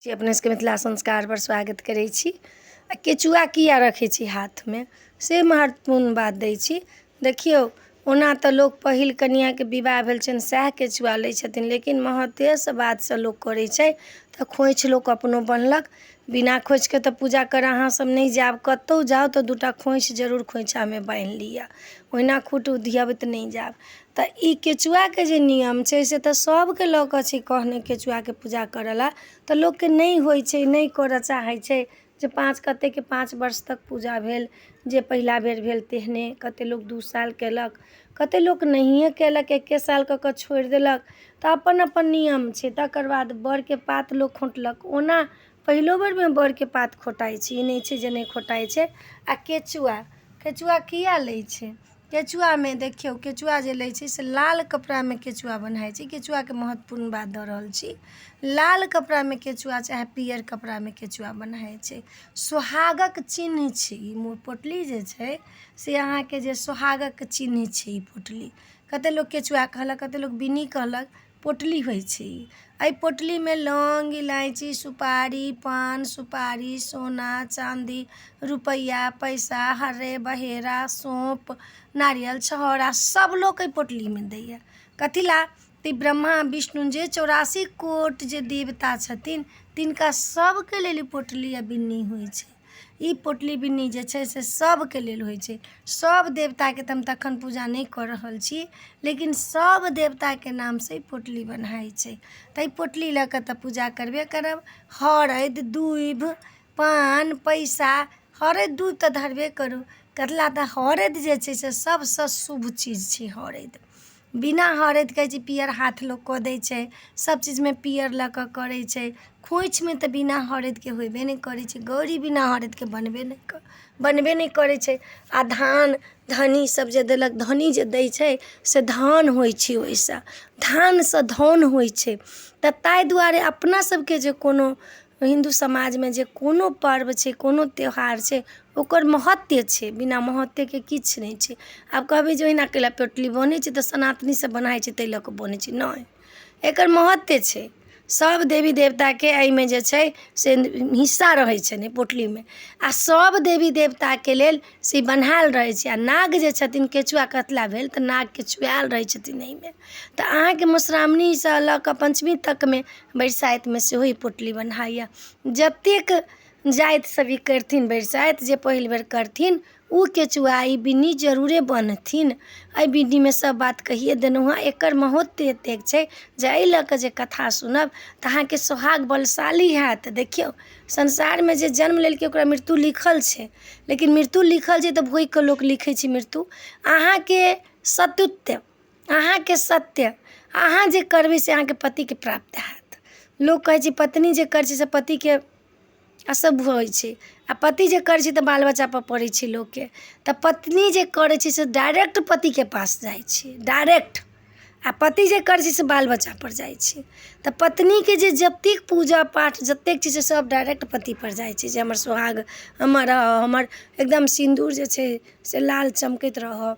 छी अपने सबके मिथिला संस्कारपर स्वागत करै छी। आ केचुआ किया रखै छी हाथमे, से महत्वपूर्ण बात दै छी। देखियौ, ओना तऽ लोक पहिल कनिआँके विवाह भेल छनि सएह केचुआ लै छथिन, लेकिन महत्वेसँ बातसँ लोक करै छै। तऽ खोँइछ लोक अपनो बन्हलक। बिना खोँइछके तऽ पूजा करऽ अहाँ सब नहि जायब। कतहु जाउ तऽ 2टा खोँइछ जरूर खोँइछामे बान्हि लिअ, ओहिना खूट उधियबैत नहि जायब। तऽ ई केचुआके जे नियम छै से तऽ सबके लऽ कऽ छै कहने केचुआके पूजा करऽ लए। तऽ लोकके नहि होइ छै, नहि करऽ चाहै छै जे पाँच कतेकके 5 वर्ष तक पूजा भेल, जे पहिला बेर भेल तेहने। कते लोक 2 साल केलक, कते लोक नहिए केलक, एके साल कऽ कऽ छोड़ि देलक। तऽ अपन अपन नियम छै। तकर बाद बड़के पात लोक खोँटलक। ओना पहिलो बेरमे बड़के पात खोँटाइ छै, ई नहि छै जे नहि खोँटाइ छै। आ केचुआ, केचुआ किया लै छै? केचुआमे देखियौ, केचुआ जे लै छै से लाल कपड़ामे केचुआ बन्हाइ छै। केचुआके महत्वपूर्ण बात दऽ रहल छी। लाल कपड़ामे केचुआ चाहे पियर कपड़ामे केचुआ बन्हाइ छै। सोहागक चिन्ह छै ई पोटली जे छै से अहाँके जे सोहागक चिन्ह छै ई पोटली। कते लोक केचुआ कहलक, कते लोक बिन्नी कहलक, पोटली होइ छै ई। एहि पोटलीमे लौंग, इलायची, सुपारी, पान सुपारी, सोना चाँदी, रुपैआ पैसा, हर्रे बहेरा, सौँफ, नारियल, छहोरा सब लोक एहि पोटलीमे दैये। कथी लए? तऽ ब्रह्मा विष्णु जे 84 कोटि जे देवता छथिन तिनका सबके लेल ई पोटली आ बिन्नी होइ छै। ई पोटली बिन्नी जे छै से सबके लेल होइ छै। सब देवताके तऽ हम तखन पूजा नहि कऽ रहल छी, लेकिन सब देवताके नामसँ ई पोटली बन्हाइ छै। तऽ ई पोटली लऽ कऽ तऽ पूजा करबे करब। हरैद, दूभि, पान, पैसा, हरैद दूभि तऽ धरबे करू। कथिला तऽ हरैद जे छै से सबसँ शुभ चीज छै। हरैद बिना हरैद कहै छै पियर हाथ लोक कऽ दै छै, सब चीजमे पियर लऽ कऽ करै छै। खोँइछमे तऽ बिना हरैदके होइबे नहि करै छै। गौरी बिना हरैदके बनबे नहि करै छै। आ धान धनी सब जे देलक, धनी जे दै छै से धान होइ छै, ओहिसँ धानसँ धन होइ छै। तऽ ताहि दुआरे अपना सबके जे कोनो हिन्दू समाजमे जे कोनो पर्व छै, कोनो त्यौहार छै, ओकर महत्व छै। बिना महत्वके किछु नहि छै। आब कहबै जे ओहिना कैला पोटली बनै छै? तऽ सनातनी सब बन्हाइ छै ताहि लऽ कऽ बनै छै? नहि, एकर महत्व छै। सब देवी देवताके एहिमे जे छै से हिस्सा रहै छनि एहि पोटलीमे, आ सब देवी देवताके लेल से बन्हायल रहै छै। आ नाग जे छथिन, केचुआ कतला भेल तऽ नाग केचुआयल रहै छथिन एहिमे। तऽ अहाँके मधुश्रावणीसँ लऽ कऽ पञ्चमी तकमे बरसाइतमे सेहो ई पोटली बन्हाइए। जतेक जाति सब ई करथिन बरसाइत, जे पहिल बेर करथिन ओ केचुआ ई बिन्नी जरूरे बन्हथिन। एहि बिन्नीमे सब बात कहिए देलहुँ हेँ। एकर महत्व एतेक छै जे एहि लऽ कऽ जे कथा सुनब तऽ अहाँके सोहाग बलशाली हैत। देखियौ, संसारमे जे जन्म लेलकै ओकरा मृत्यु लिखल छै, लेकिन मृत्यु लिखल छै तऽ भोगिकऽ लोक लिखै छै मृत्यु। अहाँके सत्युत्व, अहाँके सत्य, अहाँ जे करबै से अहाँके पतिके प्राप्त हैत। लोक कहै छै पत्नी जे करै छै से पतिके असभ होइ छै, आ पति जे करै छै तऽ बाल बच्चापर पड़ै छै लोकके। तऽ पत्नी जे करै छै से डायरेक्ट पतिके पास जाइ छै डायरेक्ट, आ पति जे करै छै से बाल बच्चापर जाइ छै। तऽ पत्नीके जे जतेक पूजा पाठ जतेक छै से सब डायरेक्ट पतिपर जाइ छै, जे हमर सोहाग हमर रहऽ, हमर एकदम सिन्दूर जे छै से लाल चमकैत रहऽ।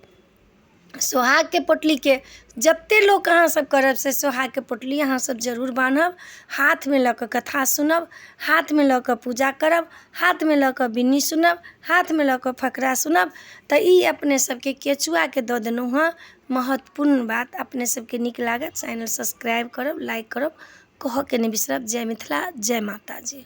सोहागके पोटलीके जते लोक अहाँ सब करब से सोहागके पोटली अहाँ सब जरूर बान्हब, हाथमे लऽ कऽ कथा सुनब, हाथमे लऽ कऽ पूजा करब, हाथमे लऽ कऽ बिन्नी सुनब, हाथमे लऽ कऽ फकरा सुनब। तऽ ई अपने सबके केचुआके दऽ देलहुँ हँ महत्वपूर्ण बात। अपने सबके नीक लागत चैनल सब्सक्राइब करब, लाइक करब, कहऽके नहि बिसरब। जय मिथिला, जय माताजी।